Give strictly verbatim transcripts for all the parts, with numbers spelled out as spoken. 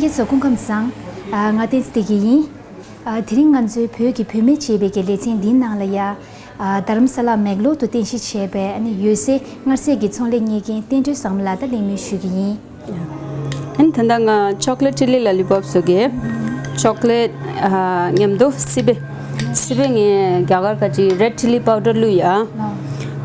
ཚོ་སྐུ་ཁམས་བཟང་། ཨ། ང་བསྟན་འཛིན་བདེ་སྐྱིད་ཡིན། ཨ། དེ་རིང་ང་ཚོའི་བོད་ཀྱི་བུད་མེད་ཅེས་པའི་གི་ལེ་ཚན་འདིའི་ནང་ལ་ཡ། ཨ། རྡ་རམ་ས་ལ་མེག་ལོར་དུ་རྟེན་གཞི་བྱས་པའི་ཨ་ནི་འོད་ཟེར་མངར་ཟས་ཀྱི་ཚོང་ལས་གཉེར་མཁན་བསྟན་སྒྲོལ་བཟང་མོ་ལགས་ད་གླེང་མོལ་ཞུ་གི་ཡིན། ཨ་ནི་ད་ལྟ་ང་ཅོག་ལེ་ཊི་ཅི་ལི་ལ་ལི་པོབ་བཟོ་གི། ཅོག་ལེ་ཊི་ཨ་མཉམ་དུ་སི་པན། སི་པན་ངས་རྒྱ་གར་ག་ཅི་རེཌ་ཆི་ལི་པའུ་ཌར་བླུགས་ཡ།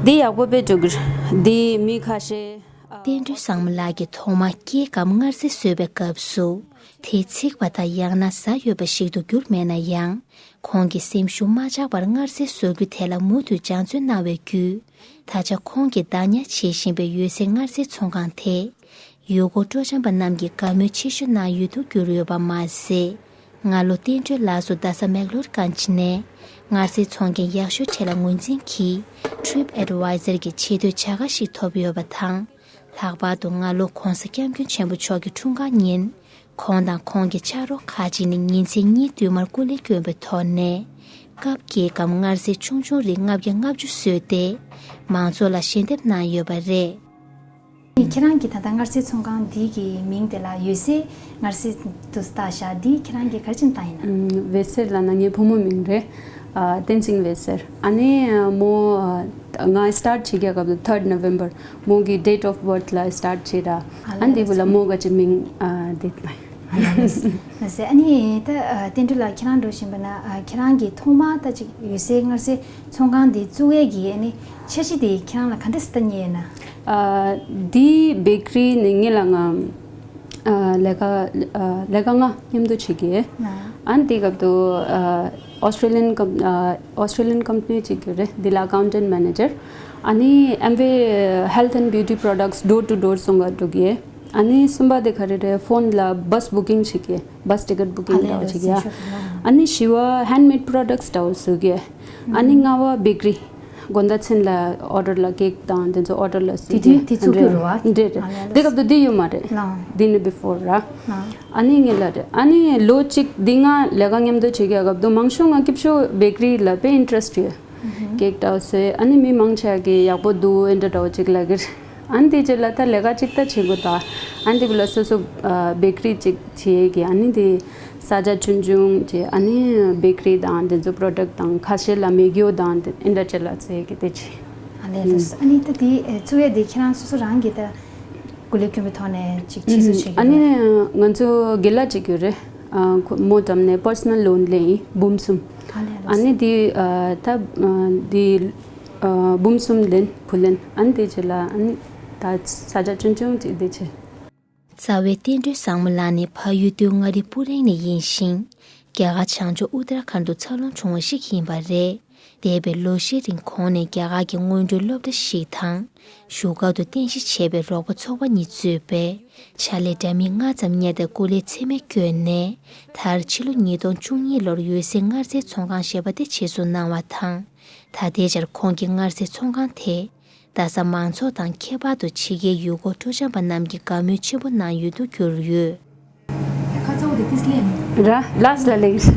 འདི་ཡག་པོ་དཔེ་འགྲོ་གི་རེད། འདི་མི་ཁ་ཤས། བསྟན་སྒྲོལ་བཟང་མོ་ལགས་ཀྱིས་ཐོག་མར་ཀེག་གམ་མངར་ཟས་བཟོས་པའི་སྐབས་སུ། དེ་འཚིག་པ་དང་ཡང་ན་ཟ་འོས་པ་ཞིག་ཏུ་གྱུར་མེད་ན་ཡང་། ཁོང་གིས་སེམས་ཤུགས་མ་ཆག་པར་མངར་ཟས་བཟོ་རྒྱུ་དེ་ལ་མུ་མཐུད་སྦྱང་བརྩོན་གནང་བའི་བརྒྱུད། ད་ཆ་ཁོང་གིས་བདག་ཉར་བྱེད་བཞིན་པའི་འོད་ཟེར་མངར་ཟས་ཚོང་ཁང་དེ། ཡུལ་སྐོར་སྤྲོ་འཆམ་པ་རྣམས་ཀྱིས་དགའ་མོས་ཆེ་ཤོས་གནང་ཡུལ་དུ་གྱུར་ཡོད་པ་མ་ཟད། སྔ་ལོ་བསྟན་སྒྲོལ་ལགས་སུ་རྡ་ས་མེག་ལོར་གྷན་ཇི་ནས་མངར་ཟས་ཚོང་མཁན་ཡག་ཤོས་གྲས་ལ་ངོས་འཛིན་གྱིས་ཊི་རིབ་ཨེ་ཌི་ཝའི་ཛར་གྱི་ཆེས་མཐོའི་བྱ་དགའ་ཞིག་ཐོབ་ཡོད་པ་དང་། ལྷག་པར་དུ་སྔ་ལོ་༧གོང་ས་༧སྐྱབས་མགོན་ཆེན་པོ་མཆོག་གི་འཁྲུངས་སྐར་ཉིན། ཁོང་དང་ཁོང་གི་ཕྱག་རོགས་ཁག་ཅིག་ནས་ཉིན་མཚན་གཉིས་བསྟུད་མར་སྐུ་ལས་བསྐྱོན་པའི་ཐོག་ནས། ཀབ་ཀེག་གམ་མངར་ཟས་ཆུང་ཆུང་རིགས་ལྔ་བརྒྱ་ལྔ་བཅུ་བཟོས་ཏེ། མང་ཚོགས་ལ་ཞལ་འདེབས་གནང་ཡོད་པ་རེད། ཁྱེད་རང་གི་ད་ལྟ་མངར་ཟས་ཚོང་ཁང་འདི་གི་མིང་དེ་ལ་འོད་ཟེར་མངར་ཟས་དུ་བཏགས་བཞག་འདི་ཁྱེད་རང་གིས་ག་རེ་བྱས་ནས་བཏགས་ཡིན་ན། ཨམ། འོད་ཟེར་ལབ་ན་ངའི་བུ་མོ་མིང་རེད། ཨ། བསྟན་འཛིན་འོད་ཟེར། ཨ་ནི་མོ་ང་སི་ཊར་ཊི་བྱེད་ཀྱི་སྐབས་སུ་ཐརཌ་ནོ་ཝེམ་བར་མོ་གི་ཌེ་ཊི་ཨོཕ་བར་ཐི་ལ་སི་ཊར་ཊི་བྱས་ར། ཨ་ནི་དེ་བུ་ལ་མོ་ག་ཅི་མིང་ཨ་དེ་མ། ལགས་སེ། ཨ་ནི་ད་ཨ་བསྟན་སྒྲོལ་ལགས་ཁྱེད་རང་འགྲོ་བཞིན་པ་ན་ཨ་ཁྱེད་རང་གིས་ཐོག་མར་ད་ཅིག་འོད་ཟེར་མངར་ཟས་ཚོང་ཁང་འདི་བཙུགས་ཡས་ཀྱི་ཨ་ནི་འཆར་གཞི་དེ་ཁྱེད་རང་ལ་ག་འདྲ་སེ་ད་རྙེད་ཡོད་ན། ཨ་འདི་བེ་ཀ་རི་ནི་ངེད་ལ་ང་ཨ་ལས་ཀ་ཨ་ལས་ཀ་ང་མཉམ་དུ་བྱེད་ཀྱི། ཨ་ནི་དེ་སྐབས་དུ་ཨ་ཨོ་སི་ཊྲེ་ལི་ཡན་ཀམ་ཨ་ཨོ་སི་ཊྲེ་ལི་ཡན་ཀམ་པ་ནི་ཅིག་ཡོད་རེད། འདི་ལ་ཨ་ཀའུན་ཊན་མེ་ནེ་ཇར། ཨ་ནི་ཨེམ་ཝེ་ཧེལ་ཐི་ཨེན་ཌི་བྷིའུ་ཊི་པྲོ་ཌག་ཊི་ཌོར་ཊུ་ཌོར་སོང་ག་འགྲོ་གི། ཨ་ནི་གསུམ་པ་དེ་ག་རེ་རེད། ཕོན་ལ་བྷ་སི་བུ་ཀིང་བྱེད་ཀྱི། བྷ་སི་ཊི་ཀེ་ཊི་བུ་ཀིང་འདྲ་བོ་བྱེད་ཀྱི་ཡ། ཨ་ནི་བཞི་བ་ཧེན་ཌི་མེ་ཌི་པྲོ་ཌག་ཊི་འདྲ་བོ་བཟོ་གི། ཨ་ནི་ལྔ་བ་བེ་ཀ་རི། དགོང་དག་མཚན་ལ་ཨོ་ཌར་ལ་ཀེག་དང་དེ་ཚོ་ཨོ་ཌར་ལ་བཟོ་གི། དེ་དུས་དེ་ཚུགས་ཀྱི་རེད་བ། འདྲེ་རེད། ཨ་ནི་དེ་སྐབས་དུ་དེ་ཡོད་མ་རེད། ལགས། དེ་ནི་བྷི་ཕོར་ར། ལགས། ཨ་ནི་ངེད་ལ་རེད། ཨ་ནི་ལོ་གཅིག་འདི་ང་ལས་ཀ་མཉམ་དུ་བྱེད་ཀྱི་སྐབས་དུ་མང་ཤོས་ང་སྐྱིད་ཤོས་བེ་ཀ་རི་ལ་དཔེ་ཨིན་ཊི་རེ་སི་ཊི་ཡོད། ཀེག་འདྲ་བོ་བཟོས། ཨ་ནི་མི་མང་ཆེ་གིས་ཡག་པོ་འདུག་ཨེ་འདྲ་འདྲ་བོ་ཅིག་ལབ་ཀྱི་རེད། ཨ་ནི་དེ་རྗེས་ལ་ད་ལས་ཀ་ཅིག་ད་བྱེད་དགོས་ད། ཨ་ནི་དེ་གུ་ལ་སོ་སོ་ཨ་བེ་ཀ་རི་ཅིག་བྱེད་ཀྱི། ཨ་ནི་དེ་ས་ཆ་ཆུང་ཆུང་བྱེད། ཨ་ནི་བེ་ཀ་རི་དང་དེ་ཚོ་པྲོ་ཌག་དང་ཁ་ཤས་ལ་མེ་གི་ཡོ་དང་དེ་ཨེ་འདྲ་ཅིག་ལ་བྱེད་ཀྱི་དེ་བྱེད། ཨ་ལས་ལགས། ཨ་ནི་ད་དེ་ཨེ་བཙུགས་ཡས་དེ་ཁྱེད་རང་སོ་སོ་རང་གིས་ད་སྐུ་ལས་བསྐྱོན་པའི་ཐོག་ནས་ཅིག་ཕྱིས་སུ་བྱེད་ཀྱི་ཨ་ནི་རེད། ང་ཚོ་དགེ་ལགས་ཅིག་ཡོད་རེད། ཨ་ཁོ་མོ་འགྲམ་ནས་པར་སོ་ནལ་ལོན་ལེན་ཡིན་འབུམ་གསུམ། ཨ་ལས་ལགས། ཨ་ནི་དེ་ཨ་ད་ཨ་དེ་ཨ་འབུམ་གསུམ་ལེན་བུ་ལེན། ཨ་ནི་དེ་རྗེས་ལ་ཨ་ནི་ད་ས་ཆ་ཆུང་ཆུང་ཅིག་དེ་བྱེད། རྩ་བའི་བསྟན་སྒྲོལ་བཟང་མོ་ལགས་ནི་ཕ་ཡུལ་སྟོད་མངའ་རིས་སྤུ་ཧྲེང་ནས་ཡིན་ཞིང་། རྒྱ་གར་བྱང་ཕྱོགས་ཨུ་ཏར་ཁཱན་དུ་འཚར་ལོངས་བྱུང་བ་ཞིག་ཡིན་པ་རེད། འདས་པའི་ལོ་ཤས་རིང་ཁོང་ནས་རྒྱ་གར་གྱི་སྔོན་འགྲོའི་སློབ་གྲྭ་ཞིག་དང་། བཞུགས་སྒར་དུ་རྟེན་གཞི་བྱས་པའི་རོགས་པ་ཚོགས་པ་གཉིས་གཙོས་པའི་ཕྱག་ལས་འདྲ་མིན་ལྔ་ཙམ་གཉེར་ཏེ་སྐུ་ལས་ཚད་མེད་བསྐྱོན་ནས། མཐར་ཕྱི་ལོ་ཉིས་སྟོང་བཅུ་གཉིས་ལོར་འོད་ཟེར་མངར་ཟས་ཚོང་ཁང་ཞེས་པ་དེ་ཆེད་བཟུང་གནང་བ་དང་། ད་ལྟའི་ཆར་ཁོང་གི་མངར་ཟས་ཚོང་ཁང་དེ། རྡ་ས་མང་ཚོགས་དང་ཁྱད་པར་དུ་ཕྱི་རྒྱལ་ཡུལ་སྐོར་སྤྲོ་འཆམ་པ་རྣམས་ཀྱིས་དགའ་མོས་ཆེན་པོ་གནང་ཡུལ་དུ་གྱུར་ཡོད། ཁ་ཚ་བོ་དེ་ཏིས་ལེན། ར་ལགས་ལ་ལེགས།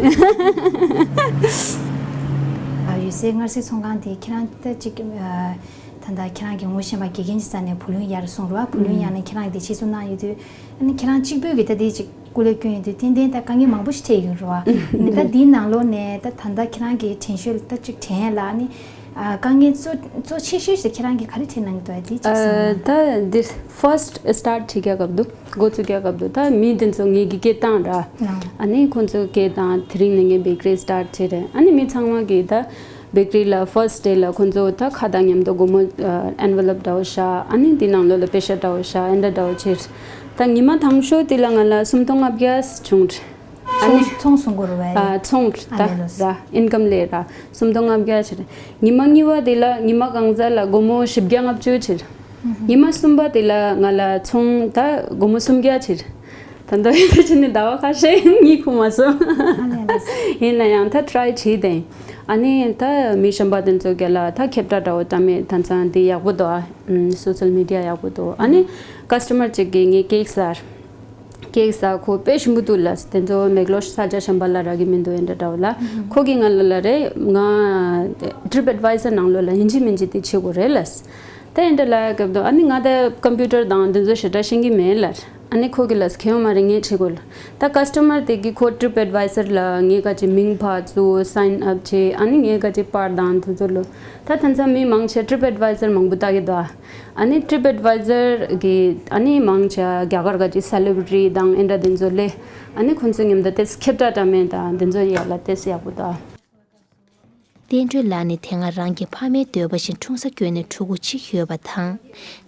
ཨ་འོད་ཟེར་མངར་ཟས་ཚོང་ཁང་དེ་ཁྱེད་རང་ད་ཅིག་ཨ་ད་ལྟ་ཁྱེད་རང་གི་ངོ་ཤེས་པ་དགེ་རྒན་ཅིག་རྩ་ནས་བུ་ལོན་ཡར་སོང་ར། བུ་ལོན་ཡར་ནས་ཁྱེད་རང་གི་དེ་ཆེད་བཟུང་གནང་ཡོད་དུས། ཨ་ནི་ཁྱེད་རང་གཅིག་པུས་གི་ད་དེ་ཅིག་སྐུ་ལས་བསྐྱོན་ཡོད་དུས་ཏན་ཏན་ད་དཀའ་ངལ་མང་པོ་ཞིག་འཕྲད་ཡོད་རེད་བ། ཨ་ནི་ད་འདིའི་ནང་ལོགས་ནས་ད་ད་ལྟ་ཁྱེད་རང་གི་དྲན་ཤེས་ད་ཅིག་དྲན་ཡས་ལ་ཨ་ནི་ཨ་དཀའ་ངལ་གཙོ་གཙོ་ཆེ་ཤོས་ཤིག་ཁྱེད་རང་གིས་ག་རེ་འཕྲད་གནང་གི་འདུག་དེ་ཅིག་གསུངས་ན། ད་འདི་ཕར་སི་ཊི་སི་ཊར་ཊི་བྱེད་ཀྱི་སྐབས་དུ་འགོ་བཙུགས་ཀྱི་སྐབས་དུ་ད་མི་དེ་ཚོ་ངེད་ཀྱི་སྐད་བཏང་ར། ཨ་ནི་ཁོང་ཚོ་སྐད་བཏང་དེ་རིང་ནས་ངས་བེ་ཀ་རི་སི་ཊར་ཊི་བྱེད་རེད། ཨ་ནི་མི་ཚང་མ་གིས་ད་བེ་ཀ་རི་ལ་ཕར་སི་ཊི་ཌེ་ལ་ཁོང་ཚོ་ད་ཁ་བཏགས་མཉམ་དུ་སྒོར་མོ་ཨེན་ཝེ་ལོབ་འདྲ་བོ་བཞག་ཨ་ནི་འདི་ནང་ལོགས་ལ་པེ་ཤ་འདྲ་བོ་བཞག་ཨེ་འདྲ་འདྲ་བོ་བྱེད། ད་ཉི་མ་དང་ཤོས་དེ་ལ་ང་ལ་སུམ་སྟོང་ལྔ་བརྒྱ་བྱུང་། ཨ་ནི་ཚོང་ཚོང་སོང་གོ་རུ་བས། ཨ་ཚོང་ཨ་ད་ལས་ལོས། ད་ཨིན་ཀམ་ལས་ར་སུམ་སྟོང་ལྔ་བརྒྱ་བྱེད། ཉི་མ་གཉིས་པ་དེ་ལ་ཉི་མ་གང་ཟག་ལ་སྒོར་མོ་བཞི་བརྒྱ་ལྔ་བཅུ་བྱེད། ཉི་མ་གསུམ་པ་དེ་ལ་ང་ལ་ཚོང་ད་སྒོར་མོ་སུམ་བརྒྱ་བྱེད། ད་ལྟ་ཡིན་ད་ཕྱིན་ནས་ཟླ་བ་ཁ་ཤས་གཉིད་ཁུག་མ་སོང་། ཨ་ལས་ལོས། ཡིན་ན་ཡང་ད་ཊི་རའི་བྱེད་དེ། ཨ་ནི་ད་མི་གཞན་པ་དེ་ཚོ་ག་ལ་ད་ཁྱབ་བསྒྲགས་འདྲ་བོ་ད་མེད་ད་ཚང་དེ་ཡག་པོ་འདུག་ཨ། སོ་ཤལ་མི་ཌི་ཡ་ཡག་པོ་འདུག་ཨ་ནི་ཀ་སི་ཊ་མར་ཅིག་གིས་ངས་ཀེག་ཟ། ཀེག་ཟ་ཁོ་དཔེ་ཞིམ་པོ་འདུག་ལབ། དེ་ཚོ་མེག་ལོར་ས་ཆ་གཞན་པ་ལ་རག་གི་མི་འདུག་ཨེ་འདྲ་འདྲ་བོ་ལབ། ཁོ་གིས་ང་ལ་ལབ་རེད། ང་ཊི་རིབ་ཨེ་ཌི་ཝའི་ཛར་ནང་ལོགས་ལ་ཡིན་གཅིག་མིན་གཅིག་དེ་བྱེད་དགོས་རེད་ལབ། ད་ཨེ་འདྲ་ལབ་སྐབས་དུ་ཨ་ནི་ང་ད་ཀམ་པུ་ཊར་དང་དེ་ཚོ་ཞེ་དྲག་ཤེས་ཀྱི་མེད་ལབ། ཨ་ནི་ཁོ་གི་ལས་ཁེ་ཡོང་མ་རེད། ངས་བྱེད་དགོས་ལ། ད་ཀ་སི་ཊ་མར་དེ་གི་ཁོ་ཊི་རིབ་ཨེཌ་ཝའི་ཟར་ལ་ངས་ག་ཅིག་མིང་ཕར་བཙུགས། སའིན་ཨབ་བྱས། ཨ་ནི་ངས་ག་ཅིག་པར་དང་དེ་ཚོ་ལོ། ད་ཐན་ཚ་མི་མང་ཆེ་ཊི་རིབ་ཨེཌ་ཝའི་ཟར་མང་པོ་ལྟ་གི་འདུག་ཨ་ནི་ཊི་རིབ་ཨེཌ་ཝའི་ཟར་གི་ཨ་ནི་མང་ཆེ་རྒྱ་གར་ག་ཅིག་སེ་ལེ་བྷ་རི་ཊི་དང་ཨེ་འདྲ་དེ་ཚོ་ལས། ཨ་ནི་ཁོང་ཚོའི་མཉམ་དུ་དེ་ཁྱབ་བསྒྲགས་འདྲ་མིན་དང་དེ་ཚོ་ཡག་ལ་དེ་ཡག་པོ་འདུག་བསྟན་སྒྲོལ་ལགས་ནི་དེ་སྔ་རང་གི་ཕ་མའི་འདོད་པ་བཞིན་འཁྲུངས་ས་བསྐྱོད་ནས་ཕྲུ་གུ་གཅིག་ཡོད་པ་དང་།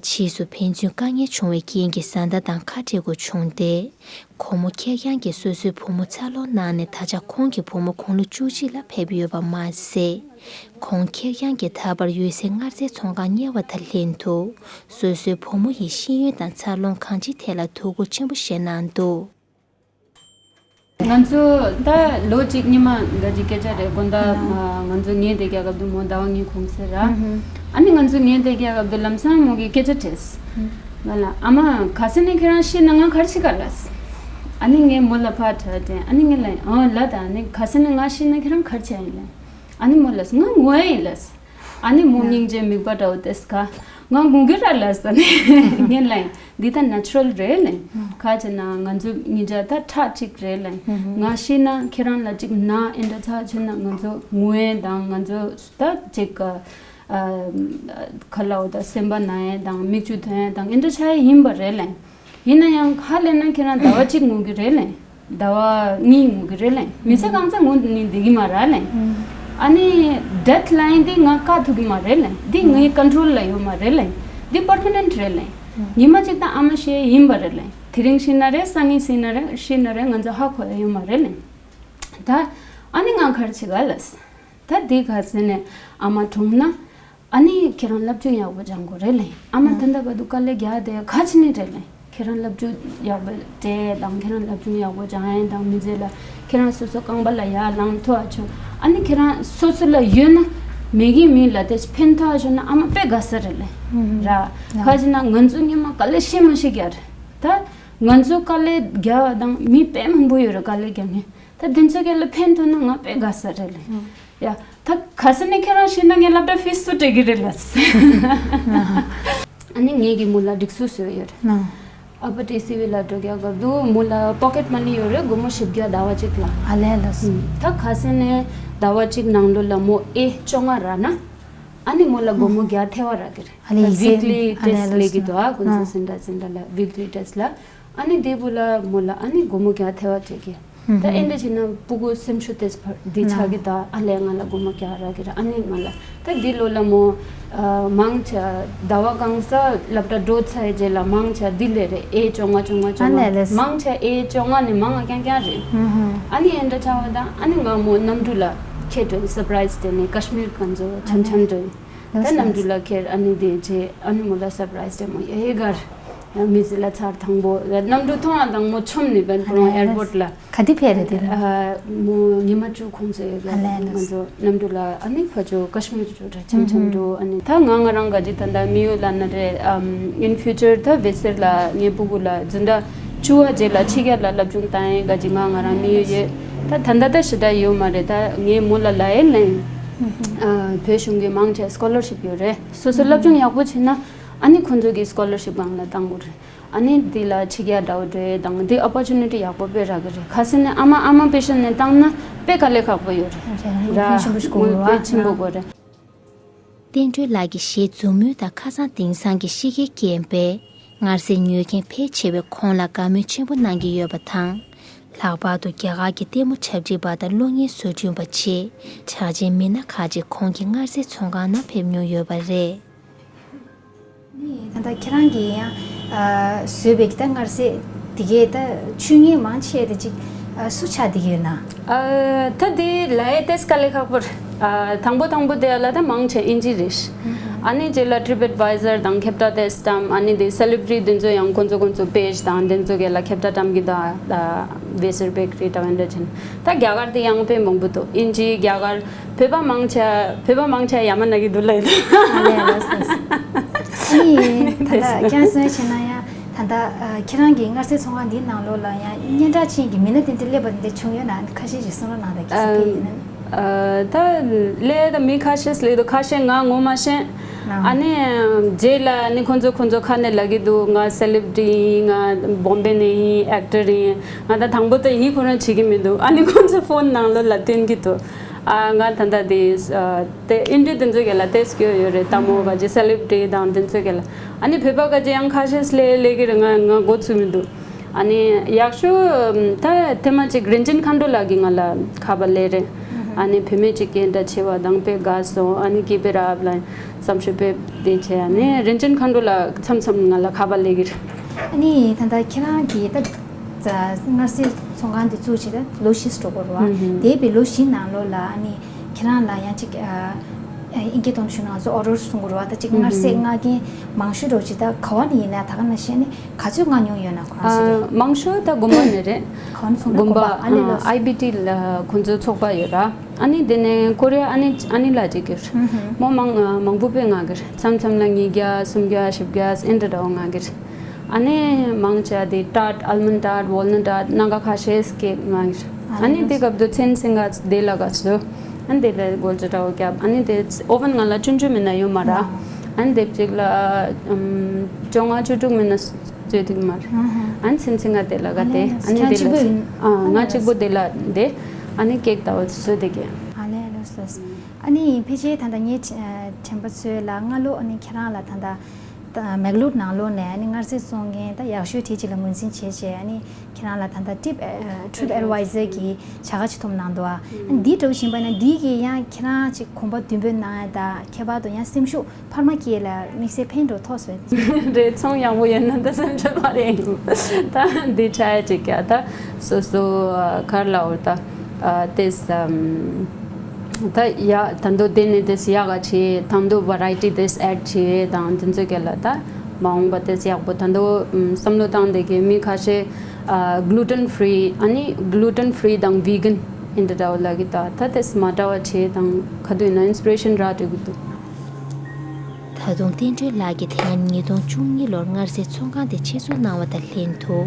ཕྱིས་སུ་ཕན་ཚུན་དཀའ་ངལ་བྱུང་བའི་རྐྱེན་གྱིས་བཟའ་ཟླ་དང་ཁ་བྲལ་དགོས་བྱུང་སྟེ། ཁོ་མོ་ཁེར་རྐྱང་གིས་སོ་སོའི་བུ་མོ་འཚར་ལོངས་གནང་ནས། ད་ཆ་ཁོང་གི་བུ་མོ་དགུང་ལོ་བཅུ་གཅིག་ལ་ཕེབས་ཡོད་པ་མ་ཟད། ཁོང་ཁེར་རྐྱང་གིས་ད་བར་འོད་གསལ་མངར་ཟས་ཚོང་ཁང་གཉེར་བ་དང་ལྷན་དུ། སོ་སོའི་བུ་མོ་ཡི་ཤེས་ཡོན་དང་འཚར་ལོངས་གང་ཅིའི་ཐད་ལ་ཐུགས་ཁུར་ཆེན་པོ་བཞེས་གནང་འདུག་ང་ཚོ་ད་ལོ་གཅིག་སྔོན་མ་འགའ་ཅིག་སྐད་ཆ་རེད། དགོང་དག་ང་ཚོ་ངའི་དེ་རྒྱ་སྐབས་དུ་མོ་ཟླ་བ་གཉིས་གུང་སེང་ར། ཨ་ནི་ང་ཚོ་ངའི་དེ་རྒྱ་སྐབས་དུ་ལམ་སང་མོ་གི་སྐད་ཆ་དྲིས། ང་ལ་ཨ་མ་ག་ས་ནས་ཁྱེད་རང་ཤི་ན་ང་གར་ཆི་ག་ལས། ཨ་ནི་ངས་མོ་ལ་ཕར་དྲིས་ཏེ། ཨ་ནི་ངས་ལ་ཨ་ལ་ད་ཨ་ནི་ག་ས་ནས་ང་ཤི་ན་ཁྱེད་རང་གར་ཆི་ཡིན་ལ། ཨ་ནི་མོ་ལ་ང་ངུ་ཡིན་ལ། ཨ་ནི་མོ་སྙིང་རྗེ་མིག་པ་འདྲ་བོ་དེས་ཀ་ང་ངུ་གི་ར་ལ་ས་ནི་ངས་ལ་འདི་ད་ནེ་ཅུ་རལ་རེད་ལ། ག་ཅི་ན་ང་ཚོ་ཉིན་རྒྱ་ད་ཁྲག་གཅིག་རེད་ལ། ང་ཤི་ན་ཁྱེད་རང་ལ་གཅིག་ན་ཨེ་འདྲ་ཚ་ཆེ་ན་ང་ཚོ་ངུ་ཡས་དང་ང་ཚོ་ད་གཅིག་ག་ཁ་ལའོ་ད་སེམས་པ་ན་ཡས་དང་མིག་ཆུ་ཐོན་ཡས་དང་ཨེ་འདྲ་ཆ་ཡས་ཡིན་པ་རེད་ལ། ཡིན་ན་ཡང་ཧ་ལས་ན་ཁྱེད་རང་ཟླ་བ་གཅིག་ངུ་གི་རེད་ལེ། ཟླ་བ་གཉིས་ངུ་གི་རེད་ལེ། མི་ཚེ་གང་ཚ་ངུ་ནི་འདི་གི་མ་ར་ལེ། ཨ་ནི་ཌེཌ་ལའིན་འདི་ང་བཀག་ཐུབ་གི་མ་རེད་ལེ། འདི་ངའི་ཀོན་ཊོལ་ལ་ཡོད་མ་རེད་ལེ། འདི་པར་མ་ནེནཊ་རེད་ལེ། ཉི་མ་གཅིག་ད་ཨ་མ་ཤི་ཡིན་པ་རེད་ལེ། དེ་རིང་ཤི་ན་རེད། སང་ཉིན་ཤི་ན་རེད། ཤི་ན་རེད། ང་ཚོ་ཧ་གོ་ཡ་ཡོད་མ་རེད་ལེ། ད་ཨ་ནི་ང་གར་ཆི་ག་ལས། ད་འདི་ག་ཟེར་ནས་ཨ་མ་གྲོངས་ན། ཨ་ནི་ཁྱེད་རང་སློབ་སྦྱོང་ཡག་པོ་སྦྱང་དགོས་རེད་ལེ། ཨ་མ་ད་ལྟ་བར་དུ་དཀའ་ལས་རྒྱག་དེ་ག་ཅི་ནི་རེད་ལེ། ཁྱེད་རང་སློབ་སྦྱོང་ཡག་པོ་སྤྲད་དང་། ཁྱེད་རང་སློབ་སྦྱོང་ཡག་པོ་སྦྱང་ཡས་དང་། མི་ཚེ་ལ་ཁྱེད་རང་སོ་སོ་རྐང་པ་ལ་ཡར་ལངས་ཐུབ་ཨ་ཆོག་ཨ་ནི་ཁྱེད་རང་སོ་སོ་ལ་ཡོད་ན་མེད་ཀྱི་མི་ལ་དེ་ཕན་ཐོགས་ཨ་ཆོག་ན་ཨ་མ་དཔེ་དགའ་ས་རེད་ལེ། ར་ག་ཅི་ན་ང་ཚོ་སྔོན་མ་དཀའ་ལས་ཤི་མ་ཤི་རྒྱག་རེད། ད་ང་ཚོ་དཀའ་ལས་རྒྱག་པ་དང་མི་དཔེ་མང་པོ་ཡོད་རེད་དཀའ་ལས་རྒྱག་མཁན། ད་དེ་ཚོ་ག་ལ་ཕན་ཐོགས་ན་ང་དཔེ་དགའ་ས་རེད་ལེ། ཡ། ད་ག་ས་ནས་ཁྱེད་རང་ཤི་ན་ངའི་སློབ་གྲྭ་ཕི་སུ་སྤྲད་གི་རེད་ལ། ཨ་ནི་ངེད་ཀྱི་མོ་ལ་སྒྲིག་སུ་བཟོས་ཡོད་རེད། ཨ་ཕ་ཏི་སི་ཝི་ལ་འགྲོ་རྒྱག་སྐབས་དུ་མོ་ལ་པོ་ཀེཊ་མ་ནི་ཡོད་རེད། སྒོར་མོ་བཞི་བརྒྱ་ཟླ་བ་གཅིག་ལ། ཨ་ལས་ལ་སུ། ད་ག་ས་ནས་ཟླ་བ་གཅིག་ནང་ལོ་ལ་མོ་ཨེ་བཅོ་ལྔ་རག་ན། ཨ་ནི་མོ་ལ་སྒོར་མོ་བརྒྱ་ཐེ་བ་རག་གི་རེད། ཨ་ལས་ཡིག་ཚད་ཝིག་ལི་ཨ་ལས་ཊེ་སི་ལས་ལ་ལས་ཀྱི་སུ། འདུག་ཨ་ཁོང་ཚོ་ཨ་སེན་ཊར་སེན་ཊར་ལ་ཝིག་ལི་ཊེ་སི་ལ། ཨ་ནི་དེ་བུ་ལ་མོ་ལ་ཨ་ནི་སྒོར་མོ་བརྒྱ་ཐེ་བ་སྤྲད་ཀྱི། ད་ཨེ་འདྲ་བྱས་ན་སྤུ་གུ་སེམས་ཤུགས་ཏེ་འདི་ཆགས་ཀྱི། ད་ཨ་ལས་ང་ལ་སྒོར་མོ་བརྒྱ་རག་གི་ར། ཨ་ནི་ང་ལ་ད་འདི་ལོ་ལ་མོ་མང་ཆེ་ཟླ་བ་གང་ས་སློབ་གྲྭ་འགྲོ་ཚར་རྗེས་ལ་མང་ཆེ་འདི་ལས་རེད། ཨེ་བཅོ་ལྔ་བཅོ་ལྔ་བཅོ་ཨ་ལས་ལས། ལྔ་མང་ཆེ་ཨེ་བཅོ་ལྔ་ནས་མང་ང་རྐྱང་རྐྱང་རེད། ཨ་ནི་ཨེ་འདྲ་ཆགས་པ་ད་ཨ་ནི་ང་མོ་གནམ་གྲུ་ལ་ཁྱེད་འགྲོ་ཡིན། སར་པ་རའི་སི་སྤྲད་ནས་ཀ་ཤི་མིར་གང་ཚོ་འཆམ་འཆམ་འགྲོ་ཡིན། ད་གནམ་གྲུ་ལ་ཁྱེར་ཨ་ནི་དེ་རྗེས་ཨ་ནི་མོ་ལ་སར་པ་རའི་སི་དེ་མོ་ཡེ་གར་མི་ཚེ་ལ་ཚར་དང་པོ་གནམ་གྲུ་མཐོང་བ་དང་མོ་མཆོམ་ནི་བན་པོ་ཨེར་པོར་ཊི་ལ། ག་དེ་ཕེབས་རེད་དེ་ལ། མོ་ཉི་མ་བཅུ་གུང་སེང་ཡོད་གར་ང་ཚོ་གནམ་གྲུ་ལ་ཨ་ནི་ཕ་ཇོ་ཀ་ཤི་མིར་དུ་འདྲ་འཆམ་འཆམ་འགྲོ། ཨ་ནི་ད་ང་ང་རང་ག་ཅི་ད་ད་མི་ཡོད་ལ་ན་རེད། ཨམ་ཨིན་ཕིའུ་ཅར་ད་བེ་སེར་ལ་ངའི་སྤུ་གུ་ལ་འཛིན་གྲྭ་བཅུ་བ་རྗེས་ལ་ཕྱི་རྒྱལ་ལ་སློབ་སྦྱོང་བཏང་ཡས་ག་ཅི་ང་ང་རང་མི་ཡོད་ཡོད། ད་ད་ད་ད་ཞེ་དྲག་ཡོད་མ་རེད། ད་ངའི་མོ་ལ་ལ་ཡེ་ལེན། བོད་གཞུང་གི་མང་ཆེ་སྐོ་ལར་ཤིབ་ཡོད་རེད། སོ་སོ་སློབ་སྦྱོང་ཡག་པོ་བྱས་ན་ཨ་ནི་ཁོང་ཚོ་གི་སྐོ་ལར་ཤིབ་སྒང་ལ་བཏང་དགོས་རེད། ཨ་ནི་འདི་ལ་ཕྱི་རྒྱལ་འདྲ་བོ་འགྲོ་ཡས་དང་འདི་ཨོ་པོར་ཅུ་ནི་ཊི་ཡག་པོ་དཔེ་རག་གི་རེད། ག་ཟེར་ནས་ཨ་མ་ཨ་མ་པེ་ཤན་ནས་བཏང་ན་དཔེ་དཀའ་ལས་ཁག་པོ་ཡོད་རེད། ར་དངུལ་ཕོན་ཆེན་པོ་ཞིག་དགོས་རེད་བ། དངུལ་ཕོན་ཆེན་པོ་དགོས་རེད། བསྟན་སྒྲོལ་ལགས་ཀྱི་གཞས་མཛུབ་མོ་དང་ཁ་སང་དེང་སང་གི་གཤིས་ཀའི་རྐྱེན་པས་མངར་ཟས་ཉོ་མཁན་ཕལ་ཆེ་བས་ཁོང་ལ་དགའ་མོས་ཆེན་པོ་གནང་གི་ཡོད་པ་དང་། ལྷག་པར་དུ་རྒྱ་གར་གྱི་ལྟད་མོ་འཁྲབ་ཁྲིད་པ་དང་གློག་བརྙན་བཟོ་སྐྲུན་པ་བཅས་གྲགས་ཅན་མི་སྣ་ཁག་ཅིག་ཁོང་གི་མངར་ཟས་ཚོང་ཁང་ནང་ཕེབས་མྱོང་ཡོད་པ་རེད། ནི་ད་ལྟ་ཁྱེད་རང་གིས་ཡང་ཨ་བཟོས་པའི་ད་མངར་ཟས་དེ་གའི་ད་ཆུ་ངན་མང་ཆེ་དེ་ཅིག་ཨ་སུ་ཆགས་བསྡད་ཀྱི་ཡོད་ན། ཨ་ད་དེ་ལ་ཡ་ཏེས་དཀའ་ལས་ཁག་པོ་རེད། ཨ་དང་པོ་དང་པོ་དེ་ལ་ད་མང་ཆེ་ཨིན་ཇི་རེད། ཨ་ནི་རྗེས་ལ་ཊི་རིབ་ཨེཌ་ཝའི་ཟར་དང་ཁྱབ་བསྒྲགས་དེ་སྟམ། ཨ་ནི་དེ་སེ་ལེ་བྷ་རི་ཊི་དེ་ཚོ་ཡང་ཁོང་ཚོ་ཁོང་ཚོ་པེཇ་དང་དེ་ཚོ་ག་ལ་ཁྱབ་བསྒྲགས་བཏང་གི་འདུག་ད་བེ་སེར་བེ་ཀ་རི་ད་བན་ད་ཅན་ད་རྒྱ་གར་དེ་ཡང་དཔེ་མང་པོ་འདུག་ཨིན་ཇི་རྒྱ་གར། བོད་པ་མང་ཆེ་བོད་པ་མང་ཆེ་ཡ་མ་ན་གི་འདུག་ལ་ཡིན། ཨ་ལས་ལ་སོ་སོ། ཨ་ནི་ད་ལྟ་ཀྱང་སོན་བྱས་ན་ཡང་ད་ལྟ་ཨ་ཁྱེད་རང་གི་མངར་ཟས་ཚོང་ཁང་འདིའི་ནང་ལོགས་ལ་ཡང་སྙན་གྲགས་ཅན་གྱི་མི་སྣ་དེ་འདྲ་སླེབས་པ་དེ་འདྲ་བྱུང་ཡོད་ན། ཁ་ཤས་ཤིག་གསུང་རོགས་གནང་དང་གལ་སྲིད་ཕེབས་ཡོད་ན། ཨ་ད་སླེབས་ད་མི་ཁ་ཤས་སླེབས་འདུག་ཁ་ཤས་ང་ངོ་མ་ཤེས། ཨ་ནི་རྗེས་ལ་ཨ་ནི་ཁོང་ཚོ་ཁོང་ཚོ་ཁ་ནས་ལབ་ཀྱི་འདུག་ང་སེ་ལེབ་རི་ཊི་ཡིན། ང་བོམ་བེ་ནས་ཡིན། ཨེག་ཊར་ཡིན། ང་ད་དང་པོ་ད་ཡིད་ཁོ་རང་བྱེད་ཀྱི་མི་འདུག་ཨ་ནི་ཁོང་ཚོ་ཕོན་ནང་ལོགས་ལ་བསྟན་གྱི་འདུག་ཨ་ང་ད་ལྟ་དེ་ཨ་དེ་ཨིན་ཌི་དེ་ཚོ་ག་ལ་ཏེས་སྐྱོ་ཡོད་རེད། ལྟད་མོ་ག་ཅི་སེ་ལེབ་རི་ཊི་དང་དེ་ཚོ་ག་ལ། ཨ་ནི་བོད་པ་ག་ཅི་ཡང་ཁ་ཤས་སླེབས་སླེབས་ཀྱི་རེད། ང་ང་མགོ་ཚོས་མི་འདུག་ཨ་ནི་ཡག་ཤོས་ད་ཐེངས་མ་གཅིག་རིན་ཆེན་མཁའ་འགྲོ་ལགས་ཀྱིས་ང་ལ་ཁ་པར་སླེབས་རེད། ཨ་ནི་བུད་མེད་ཅིག་སྐད་གྲགས་ཆེ་བ་དང་དཔེ་དགའ་སོང་། ཨ་ནི་keep it up ལ་བསམ་ཤེས་དཔེ་དེ་བྱས། ཨ་ནི་རིན་ཆེན་མཁའ་འགྲོ་ལགས་མཚམས་མཚམས་ང་ལ་ཁ་པར་སླེབས་ཀྱི་རེད། ཨ་ནི་ད་ལྟ་ཁྱེད་རང་གིས་ད་མངར་ཟས་ཚོང་ཁང་འདི་བཙུགས་བྱས་ད་ལོ་བཞི་འགྲོ་གི་རེད་བ། དེ་བའི་ལོ་བཞི་ནང་ལོགས་ལ་ཨ་ནི་ཁྱེད་རང་ལ་ཡང་ཅིག་ཨ་ཨ་ཨིན་སྐད་ཐོག་ནས་ཞུ་ན་ང་ཚོ་ཨོ་ཌར་གསུང་གི་རེད་བ། ད་ཅིག་མངར་ཟས་མངགས་མཁན་མང་ཤོས་འགྲོ་ཅིག་ད་ག་བ་ནས་ཡིན་ན་ད་ག་ནང་བཞིན་ནི་ག་ཚོད་མངགས་མྱོང་ཡོད་ན་ཁོ་རང་ཚོ་ལས། ཨ་མང་ཤོས་ད་དགོན་པ་ནས་རེད། ག་བ་ནས་གསུང་ན་དགོན་པ་དགོན་པ། ཨ་ལེ་ལོ། ཨ་ཨའི་བི་ཊི་ལ་ཁོང་ཚོའི་ཚོགས་པ་ཡོད་ར། ཨ་ནི་དེ་ནས་ཀོ་རི་ཡ་ཨ་ནི་ཨ་ནི་ལ་ཅིག་གིར། མོ་མང་མང་པོ་དཔེ་མངགས་གིར། མཚམས་མཚམས་ལ་ཉིས་བརྒྱ་སུམ་བརྒྱ་བཞི་བརྒྱ་ཨེ་འདྲ་འདྲ་བོ་མངགས་གིར། ཨ་ནི་མང་ཆེ་བ་དེ་ཊར་ཊི་ཨལ་མོན་ཌི་ཊར་ཊི་ཝོལ་ནཊ་ཊར་ཊི་སྣ་ཁ་ཁ་ཤས་ཀྱི་མངགས་གིར། ཨ་ནི་དེ་སྐབས་དུ་ཚན་ཚན་ག་དེ་ལ་ག་སུ། ཨ་ནི་དེ་ལ་སྒོ་ལྕགས་འདྲ་བོ་བརྒྱབ། ཨ་ནི་དེ་ཨོ་ཝན་ང་ལ་ཆུང་ཆུང་མིན་ན་ཡོད་མ་ར། ཨ་ནི་དེབ་ཅིག་ལ་ཨམ་བཅོ་ལྔ་བཅུ་དྲུག་མིན་ན་བཟོས་འདུག་མ་ར། ཨ་ནི་ཚན་ཚན་ག་དེ་ལ་ག་དེ། ཨ་ནི་དེ་ལ་ཨ་ང་གཅིག་པོ་དེ་ལ་དེ། ཨ་ནི་ཀེག་ལྟ་བུ་བཟོས་དེ་གི། ཨ་ལེ་ལོས་ལོས། ཨ་ནི་ཕལ་ཆེར་ད་ལྟ་ངའི་དྲན་པ་ཚོད་ལ་སྔ་ལོ་ཨ་ནི་ཁྱེད་རང་ལ་ད་ལྟ་ད་མེག་ལོར་ནང་ལོགས་ནས་ཨ་ནི་མངར་ཟས་བཙོང་མཁན་ད་ཡག་ཤོས་གྲས་ཅིག་ལ་ངོས་འཛིན་བྱས་བྱས། ཨ་ནི་ཁྱེད་རང་ལ་ད་ལྟ་ཊིབ་ཨ་ཊིབ་ཨེཌ་ཝའི་ཛར་གྱི་བྱ་དགའ་ཅིག་ཐོབ་གནང་འདུག་ཨ་ནི་འདི་འདྲ་བོ་ཞིག་ཡིན་པ་ན་འདི་གིས་ཡང་ཁྱེད་རང་ཅིག་གོམ་པ་མདུན་སྤོས་གནང་ཡ་ད་ཁྱད་པར་དུ་ཡང་སེམས་ཤུགས་འཕར་མ་སྐྱེད་ལ་དམིགས་བསལ་ཕན་འགྲོ་ཐོགས་སོང་། རེད། ཚོང་ཡག་པོ་ཡོད་ན་ད་སེམས་ཁྲལ་མ་རེད། ད་འདི་ཆ་ཡ་ཅིག་ཡ་ད་སོ་སོ་གར་ལ་འོ་ད་ཏེས་ད་ཡ་ད་འདོ་དེ་ནས་ཏེས་ཡག་ག་ཆེ་ད་འདོ་ཝ་རའི་ཊི་ཏེས་ཨེཌ་བྱེད་དང་དེ་ཚོ་ག་ལ་ད་མ་འོངས་པ་ཏེས་ཡག་པོ་ད་འདོ་བསམ་བློ་བཏང་དེ་གི་མི་ཁ་ཤས་གླུ་ཊན་ཕི་རི་ཨ་ནི་གླུ་ཊན་ཕི་རི་དང་ཝི་གན་ཨིན་ཏྲ་འདྲ་བོ་ལ་གི་ད་ད་ཏེས་མ་འདྲ་བ་བྱེད་དང་ག་དུས་ན་ཨིན་སི་པི་རེ་ཤན་རག་འགྲོ་གི་འདུག་ད་དུང་བསྟན་སྒྲོལ་ལགས་ཀྱིས་དེ་སྔ་ཉིས་སྟོང་བཅུ་གཉིས་ལོར་མངར་ཟས་ཚོང་ཁང་དེ་ཕྱིར་བཙུགས་གནང་བ་དང་ལྷན་དུ།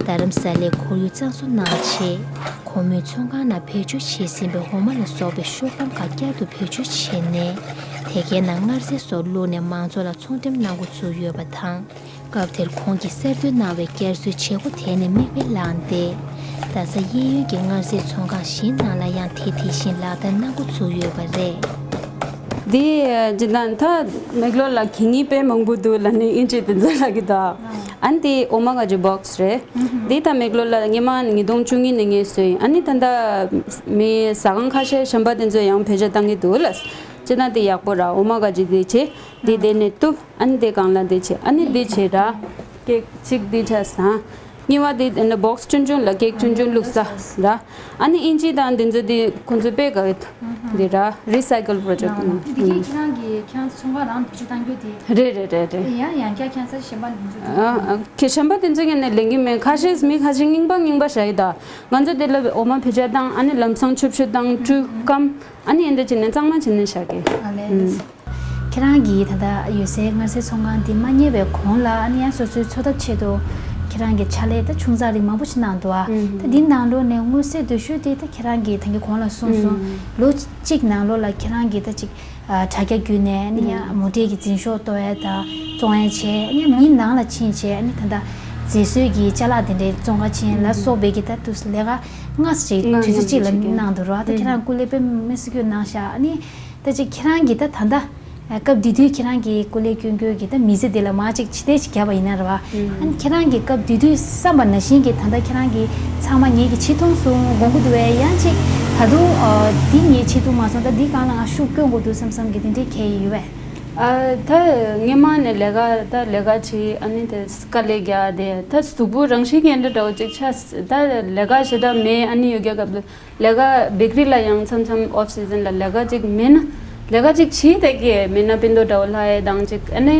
རྡ་རམ་ས་ལའི་ཁོར་ཡུག་གཙང་བཟོ་གནང་ཆེད། ཁོ་མོས་ཚོང་ཁང་ནང་བེད་སྤྱོད་བྱས་ཟིན་པའི་འོ་མ་ལ་སོགས་པའི་ཤོག་སྒམ་ཁག་བསྐྱར་དུ་བེད་སྤྱོད་བྱས་ནས། དེ་གའི་ནང་མངར་ཟས་སོགས་བླུགས་ནས་མང་ཚོགས་ལ་ཚོང་འགྲེམས་གནང་འགོ་བཙུགས་ཡོད་པ་དང་། སྐབས་དེར་ཁོང་གིས་གསར་གཏོད་གནང་བའི་བསྐྱར་བཟོའི་བྱེད་སྒོ་དེ་ནི་མིག་དཔེ་བླངས་ཏེ། རྡ་ས་གཡས་གཡོན་གྱི་མངར་ཟས་ཚོང་ཁང་གཞན་ནང་ལ་ཡང་དེ་དེ་བཞིན་ལག་བསྟར་གནང་འགོ་བཙུགས་ཡོད་པ་རེད། འདི་ཇི་ལྟར་ད་མེག་ལོར་ལ་གད་སྙིགས་དཔེ་མང་པོ་འདུག་ལབ་ནས་ཨིན་ཇི་དེ་ཚོ་ལབ་ཀྱི་འདུག་ཨ་ནི་དེ་འོ་མ་ག་ཅི་བོག་སི་རེད། འདི་ད་མེག་ལོར་ལ་སྔོན་མ་ཉིས་སྟོང་བཅུ་གཉིས་ནས་ངས་བཟོས་ཡིན། ཨ་ནི་ད་ལྟ་མི་ཟ་ཁང་ཁ་ཤས་གཞན་པ་དེ་ཚོ་ཡང་བེད་སྤྱོད་བཏང་གི་འདུག་ལ། ཇི་ལྟར་དེ་ཡག་པོ་ར་འོ་མ་ག་ཅི་དེ་བྱེད། འདི་དེ་ནས་གཏུབ། ཨ་ནི་དེ་སྒང་ལ་དེ་བྱེད། ཨ་ནི་དེ་བྱེད་ར། ཀེག་གཅིག་དེ་བྱས་སང་། གཉིས་པ་དེ་ཨ་ནི་བོག་སི་ཆུང་ཆུང་ལ་ཀེག་ཆུང་ཆུང་བླུགས་ས་ར། ཨ་ནི་ཨིན་ཇི་དང་དེ་ཚོ་དེ་ཁོང་ཚོ་དཔེ་དགའ་གི་འདུག་དེ་ར་རི་སའི་ཀལ་པོ་རོ་ཇེག་ཊི། འདི་གའི་ཁྱེད་རང་གི་ཁྱེད་རང་ཚོང་ཁང་རང་བེད་སྤྱོད་གཏང་རྒྱུ་དེ། རེད་རེད་རེད་རེད། ཡང་ཡང་བསྐྱར་ཁྱེད་རང་ཚོ་གཞན་པ་ལ་འཛུགས་རྒྱུ། ཨ་ཨ་ཁྱེད་གཞན་པ་དེ་ཚོ་ངས་ནས་ལེན་གི་མེད། ཁ་ཤས་མི་ཁ་ཤས་རྙིང་པ་རྙིང་པ་བཞག་ཡི་ད། ང་ཚོ་དེ་ལ་འོ་མ་བེད་སྤྱོད་བཏང་། ཨ་ནི་ལམ་སང་ཆུ་བཤུད་བཏང་། བཀྲུས་སྐམ། ཨ་ནི་ཨེ་འདྲ་བྱས་ནས་གཙང་མ་བྱས་ནས་བཞག་གི། ཨ་ལེ། ཨུམ། ཁྱེད་རང་གིས་ད་ལྟ་ཡོད་སའི་མངར་ཟས་ཚོང་ཁང་འདི་མ་ཉེ་བའི་གོང་ལ་ཨ་ནི་ཡང་སོ་སོའི་འཚོ་ཐབས་ཆེད་དུ་ཁྱེད་རང་གིས་ཕྱག་ལས་ད་ཆུང་ཙག་རིགས་མང་པོ་ཞིག་གནང་འདུག་ཨ། ཨུམ། ད་འདི་ནང་ལོགས་ནས་མངོན་གསལ་དོད་ཤོས་དེ་ད་ཁྱེད་རང་གིས་ད་གིན་གོང་ལ་གསུངས་སོང་། ཨུམ། ལོ་གཅིག་ནང་ལོགས་ལ་ཁྱེད་རང་གིས་ད་ཅིག་ཨ་དྲ་རྒྱ་བརྒྱུད་ནས་ཨ་ནི་ཡང་མོ་ཊའི་གི་འཛིན་ཤོག་གཏོང་ཡ་དང་བཙོང་ཡ་བྱས། ཨ་ནི་མིའི་ནང་ལ་ཕྱིན་བྱས་ཨ་ནི་ད་ལྟ་མཛེས་བཟོས་ཀྱི་ཅ་ལག་དེ་འདྲའི་བཙོང་ཁ་ཕྱིན་ལ་སོགས་པའི་གི་ད་དུས་ལས་ཀ་སྔ་ས་ཅིག་དུས་ཚོད་གཅིག་ལ་གནང་འདུག་ར། ད་ཁྱེད་རང་སྐུ་ལས་དཔེ་མི་སྲིད་སྐྱོ་གནང་ཤག་ཨ་ནི་ད་ཅིག་ཁྱེད་རང་གིས་ད་ད་ལྟ་སྐབས་དེ་དུས་ཁྱེད་རང་གི་སྐུ་ལས་སྐྱོན་སྐྱོན་གྱི་ད་མི་ཚེ་འདི་ལ་མར་ཅིག་ཕྱི་བལྟས་ཅིག་བརྒྱབ་པ་ཡིན་ན་ར་བ། ཨ་ནི་ཁྱེད་རང་གིས་སྐབས་དེ་དུས་བསམ་པ་ནང་བཞིན་གྱི་ད་ལྟ་ཁྱེད་རང་གིས་ཚང་མ་ངེད་ཀྱིས་བྱེད་ཐུབ་སོང་དགོངས་ཀྱི་འདུག་བས། ཡང་ཅིག་ད་དུང་འདི་ངས་བྱེད་ཐུབ་མ་སོང་། ད་འདི་སྒང་ལ་ང་ཤུགས་སྐྱོན་དགོས་འདུག་བསམ་བསམ་གྱི་དེ་འདྲའི་གལ་ཡོད་པས། ཨ་ད་སྔོན་མ་ནས་ལས་ཀ་ད་ལས་ཀ་བྱེད། ཨ་ནི་དེ་དཀའ་ལས་རྒྱག་དེ་ད་གཟུགས་པོ་རང་བཞིན་གྱི་འདྲ་འདྲ་བོ་ཅིག་ཆགས། ད་ལས་ཀ་ཞེ་དྲག་མེད། ཨ་ནི་ཡོད་རྒྱུ་སྐབས་ལ་ལས་ཀ་བེ་ཀ་རི་ལ་ཡང་མཚམས་མཚམས་ཨོཕ་སི་ཛན་ལ་ལས་ཀ་ཅིག་མེད་ན་ལས་ཀ་ཅིག་བྱེད་དེ་གི་མེད་ན་པིན་ཏོ་འདྲ་བོ་ལྷ་ཡས་དང་ཅིག་ཨ་ནི་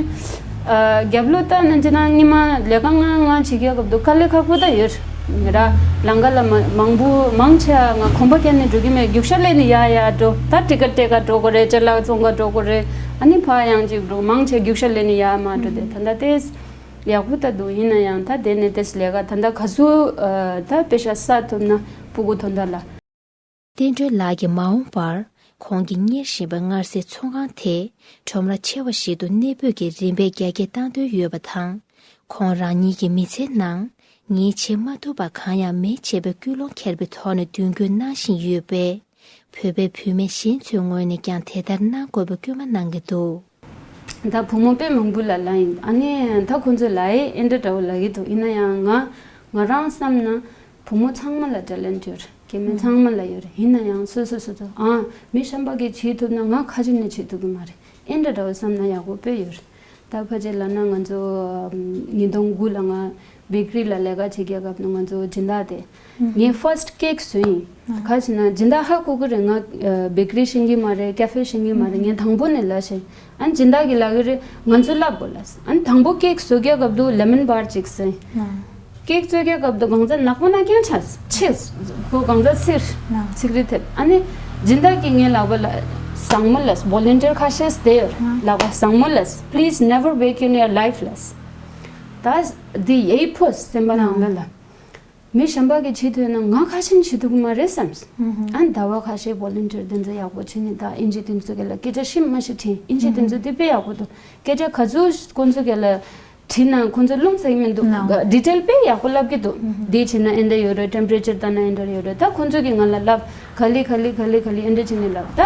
ཨ་རྒྱབ་ལོགས་ད་ནི་ཅི་ན་སྔོན་མ་ལས་ཀ་ང་ང་བྱེད་རྒྱུ་སྐབས་དུ་དཀའ་ལས་ཁག་པོ་ད་ཡོད་ར། ལམ་ཁ་ལ་མ་མང་པོ་མང་ཆེ་བ་ང་གོམ་པ་བརྒྱབ་ནས་འགྲོ་གི་མེད། རྒྱུག་ཤར་ལེན་ནས་ཡར་ཡར་འགྲོ། ད་ཊི་ཀེ་ཊི་སྤྲད་ག་འགྲོ་དགོས་རེད། ཅ་ལག་བཙོང་ག་འགྲོ་དགོས་རེད། ཨ་ནི་ཕར་ཡང་ཅིག་འགྲོ། མང་ཆེ་རྒྱུག་ཤར་ལེན་ནས་ཡར་མར་འགྲོ། དེ་ད་ལྟ་དེ་ཡག་པོ་ད་འདུག་ཡིན་ན་ཡང་ད་དེ་ནས་དེ་ལས་ཀ་ད་ལྟ་ག་ཚོད་ཨ་ད་པེ་ཤ་བསགས་ཐུབ་ན་སྤུ་གུ་དོན་དག་ལ། བསྟན་སྒྲོལ་ལགས་ཀྱིས་མ་འོངས་པར་ ཁོང་གིས་གཉེར་བཞིན་པའི་མངར་ཟས་ཚོང་ཁང་དེ་ཁྲོམ་ར་ཆེ་བ་ཞིག་ཏུ་གནས་སྤོས་ཀྱི་རིམ་པས་རྒྱ་སྐྱེད་བཏང་འདོད་ཡོད་པ་དང་། ཁོང་རང་ཉིད་ཀྱི་མི་ཚེའི་ནང་ངས་བྱེད་མ་ཐུབ་པ་གང་ཡང་མེད་ཅེས་པའི་ཀུན་སློང་འཁྱེར་བའི་ཐོག་ནས་མདུན་སྐྱོད་གནང་བཞིན་ཡོད་པས། བོད་པའི་བུད་མེད་གཞན་ཚོའི་ངོས་ནས་ཀྱང་དེ་ལྟར་གནང་དགོས་པའི་སྐུལ་མ་གནང་གི་འདུག་ད་བུ་མོ་དཔེ་མང་པོ་ལ་ལབ་ཡིན། ཨ་ནི་ད་ཁོང་ཚོས་ལབ་ཡིན། ཨེ་འདྲ་འདྲ་བོ་ལབ་ཀྱི་འདུག་ཡིན་ན་ཡང་ང་ང་རང་བསམ་ན་བུ་མོ་ཚང་མ་ལ་ཊེ་ལེན་ཊི་ཡོད་རེད། སྐྱེ་དམན་ཚང་མ་ལ་ཡོད་རེད། ཡིན་ན་ཡང་སོ་སོ་སོ་སོ་ཨ་མི་གཞན་པ་གིས་བྱེད་ཐུབ་ན་ང་ཁ་ཅིག་ནས་བྱེད་ཐུབ་ཀྱི་མ་རེད། ཨེ་འདྲ་འདྲ་བོ་བསམ་ན་ཡག་པོ་དཔེ་ཡོད་རེད། ད་ཕལ་ཆེར་ལབ་ན་ང་ཚོ་ཉིས་སྟོང་དགུ་ལ་ང་བེ་ཀ་རི་ལ་ལས་ཀ་བྱེད་རྒྱུའི་སྐབས་ནས་ང་ཚོ་སྦྱིན་བདག་དེ་ངས་ཕར་སི་ཊི་ཀེག་བཟོས་ཡིན། ག་ཅི་ན་སྦྱིན་བདག་ཧ་གོ་གི་རེད། ང་ཨ་བེ་ཀ་རི་ཤེས་ཀྱི་མ་རེད། ཀ་ཧྥེ་ཤེས་ཀྱི་མ་རེད། ངས་དང་པོ་ནས་ལབ་ཤེས། ཨ་ནི་སྦྱིན་བདག་གིས་ལབ་གི་རེད། ང་ཚོ་བསླབ་དགོས་ལབ། ཨ་ནི་དང་པོ་ཀེག་བཟོ་རྒྱུའི་སྐབས་དུ་ལེ་མོན་བར་ཅིག་བཟོས། ཀེག་བཟོ་རྒྱུའི་སྐབས་དུ་གང་ཚ་ནག་པོ་ན་རྐྱང་ཆགས་ཆེས་ཁོ་གང་ཚ་ཚིར་ཚིག་རི་ཐེབས། ཨ་ནི་སྦྱིན་བདག་གིས་ངའི་ལག་པ་ལ་བཟང་མོ་ལབ། ཝོ་ལན་ཊི་ཡར་ཁ་ཤས་བསྡད་ཡོད། ལག་པ་བཟང་མོ་ལབ། Please never bake in your life ལབ། ད་འདི་ཡེ་ཕོ་སེམས་པ་ནང་ལ་ལ། མི་གཞན་པ་གིས་བྱེད་ཐུབ་ན་ང་ཁ་ཤས་བྱེད་ཐུབ་ཀྱི་མ་རེད་བསམས། ཨ་ནི་ཟླ་བ་ཁ་ཤས་ཝོ་ལན་ཊི་ཡར་དེ་ཚོ་ཡག་པོ་བྱས་ནས་ད་ཨིན་ཇི་དེ་ཚོ་ག་ལ་སྐད་ཆ་ཤེས་མ་ཤེས་དྲིས། ཨིན་ཇི་དེ་ཚོ་དེ་དཔེ་ཡག་པོ་འདུག་སྐད་ཆ་ག་ཚོད་ཁོང་ཚོ་ག་ལ་དྲིས་ན་ཁོང་ཚོ་རླུང་ཚ་གི་མི་འདུག་ཌི་ཊེལ་དཔེ་ཡག་པོ་ལབ་ཀྱི་འདུག་འདི་བྱས་ན་ཨེ་འདྲ་ཡོད་རེད། ཊེམ་པ་རེ་ཅར་ལྟ་ན་ཨེ་འདྲ་ཡོད་རེད། ད་ཁོང་ཚོ་གིས་ང་ལ་ལབ། ག་ལེ་ག་ལེ་ག་ལེ་ག་ལེ་ཨེ་འདྲ་བྱས་ནས་ལབ། ད་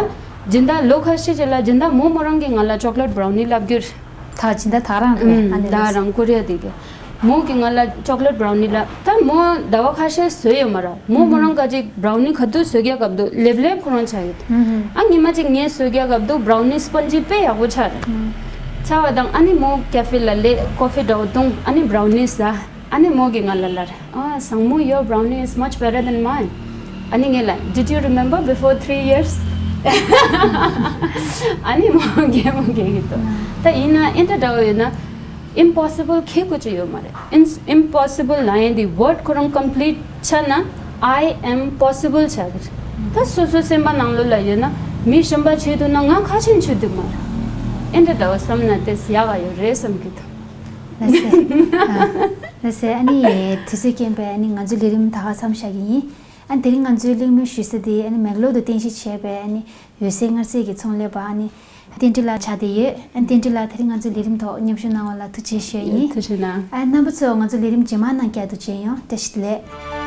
སྦྱིན་བདག་ལོ་ཁ་ཤས་ཅིག་ལ་སྦྱིན་བདག་མོ་མོ་རང་གིས་ང་ལ་ཅོག་ལེཊ་བྷ་རའུ་ནི་ལབ་རྒྱུ་རེད། ད་སྦྱིན་བདག་ད་རང་རེད། ཨ་ནི་ད་ལགས་རང་ཀོ་རི་ཡ་དེ་གི་མོ་གིས་ང་ལ་ཅོག་ལེཊ་བྷ་རའུ་ནི་ལབ། ད་མོ་ཟླ་བ་ཁ་ཤས་བཟོས་ཡོད་མ་རེད། མོ་མོ་རང་ག་ཅིག་བྷ་རའུ་ནི་ག་དུས་བཟོ་རྒྱུའི་སྐབས་དུ་ལེབ་ལེབ་ཁོ་རང་ཆགས་ཡོད། ཨ་ཉི་མ་ཅིག་ངས་བཟོ་རྒྱུའི་སྐབས་དུ་བྷ་རའུ་ནི་སི་པོན་ཇི་དཔེ་ཡག་པོ་ཆགས་རེད། ཆགས་པ་དང་ཨ་ནི་མོ་ཀ་ཧྥེ་ལ་སླེབས། ཀོ་ཕི་འདྲ་བོ་བཏུང་། ཨ་ནི་བྷ་རའུ་ནི་ཟ། ཨ་ནི་མོ་གིས་ང་ལ་ལབ་རེད། ཨ་བཟང་མོ། Your brownie is much better than mine. ཨ་ནི་ངས་ལབ། Did you remember before three years? ཨ་ནི་མོ་གད་མོ་བགད་ཀྱི་འདུག་ད་ཡིན་ན་ཨེ་འདྲ་འདྲ་བོ་ཡོད་ན་ཨིམ་པོ་སི་བལ་ཁེ་གོ་ཅི་ཡོད་མ་རེད། ཨིམ་ཨིམ་པོ་སི་བལ་ལབ་ཡས་འདི་ཝརཌ་ཁོ་རང་ཀམ་པི་ལིཊ་ཆགས་ན་I am possible ཆགས་ཀྱི་རེད། ད་སོ་སོ་སེམས་པ་ནང་ལོགས་ལ་ཡོད་ན་མི་གཞན་པ་བྱེད་ཐུབ་ན་ང་ཁ་ཆེམས་བྱེད་ཐུབ་མ་རེད། ཨེ་འདྲ་འདྲ་བོ་བསམ་ན་དེ་ཡག་ག་ཡོད་རེད་བསམ་གྱི་འདུག་ལགས་སེ། ཨ། ལགས་སེ། ཨ་ནི་དུས་ཚོད་རྐྱེན་པས་ཨ་ནི་ང་ཚོའི་ལས་རིམ་ད་ག་མཚམས་བཞག་གི་ཡིན། ཨ་ནི་དེ་རིང་ང་ཚོའི་གླེང་མོལ་ཞུ་ས་དེ་ཨ་ནི་མེག་ལོར་དུ་རྟེན་གཞི་བྱས་པའི་ཨ་ནི་འོད་ཟེར་མངར་ཟས་ཀྱི་ཚོང་ལས་པ་ཨ་ནི་བསྟན་འགྲོ་ལགས་ཆགས་བསྡད་ཡོད། ཨ་ནི་བསྟན་འགྲོ་ལགས་དེ་རིང་ང་ཚོའི་ལས་རིམ་ཐོག་མཉམ་ཞུགས་གནང་བ་ལ་ཐུགས་རྗེ་ཆེ་ཞུ་ཡ་ཡིན། ཐུགས་རྗེ་གནང་། ཨ་ནི་རྣམ་པ་ཚོ་ང་ཚོའི་ལས་རིམ་རྗེས་མའི་ནང་བསྐྱར་དུ་མཇལ་ཡོང་། བཀྲ་ཤིས་བདེ་ལེགས།